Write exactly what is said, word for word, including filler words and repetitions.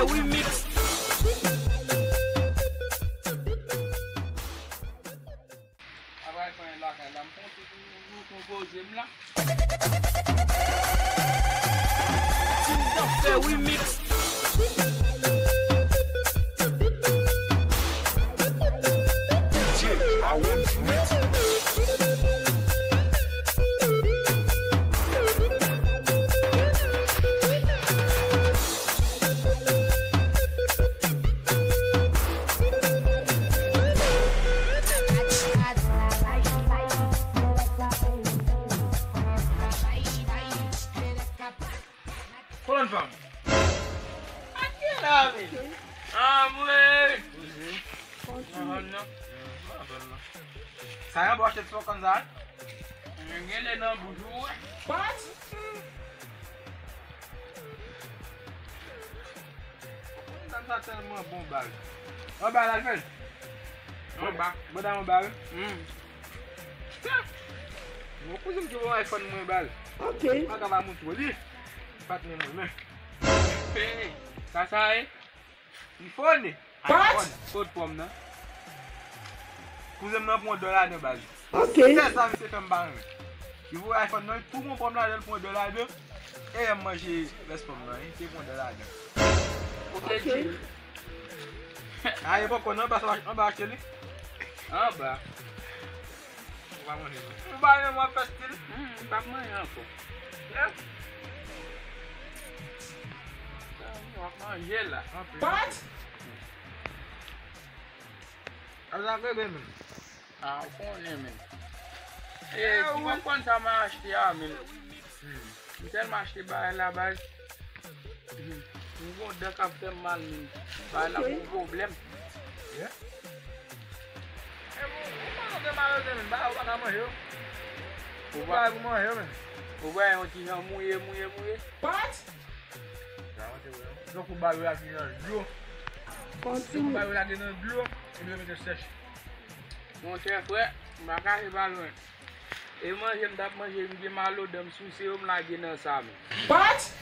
Remix. Apre pran lakay la, m konte pou nou konpoze m la. Team Dòkè Remix. Kolòn fanm. Ak ki la, men? Anmwey! Kontinye. Anhan, non. Sa yon bò chèt fò konn sa? Mwen gen lè nan bouch ou, wè. What? Konn sa tèlman bon bal. Anba la, l fè l. Anba. Bò da anba, wi. Hmm. Sa. Mwen kouzin ki bon iPhone mwen bal. Ok. Mwen ka ba moun tou li. Patnè mwen, men. Hey, sa sa ye? Li fò ne. What? Kot pòm nan? Kouzen m nan pran dòla nan baz. Ok. Sèl sa misye fè m pa renmen. Li voye iPhone nan, li tou pran pòm ladan, li pran dòla ladan. E m manje rès pòm nan, li te pran dòla ladan. Ok, ok. G. A, e pòpkòn anba, anba achte li? Anba. Ou pa manje non. Ou pa renmen w ap fè stil? Hmm, m p ap manje ankò. Yeah. Sa, w ap manje la. Anpil. What? Sa rele men. A, ou konnen men. E, si w ap konn sa m achte a men. Hmm. M tèlman achte bagay la baz. Hmm. M gon dan k ap fè m mal men. Bagay la gon pwoblèm. Yeah. E bon, ou pa antre malere men, ba ou pa ka manje yo. Ou pa pou manje yo men. Ou pa yon ti jan mouye, mouye, mouye. What? Donk ou ba yo lage nan dlo. Kontinye. Ou ba yo lage nan dlo, epi yo mete sèch. Monchè frè, m pa kache pa lwen. E manje m t ap manje, m gen mal odan, m souse yo, m lage nan sa men. What?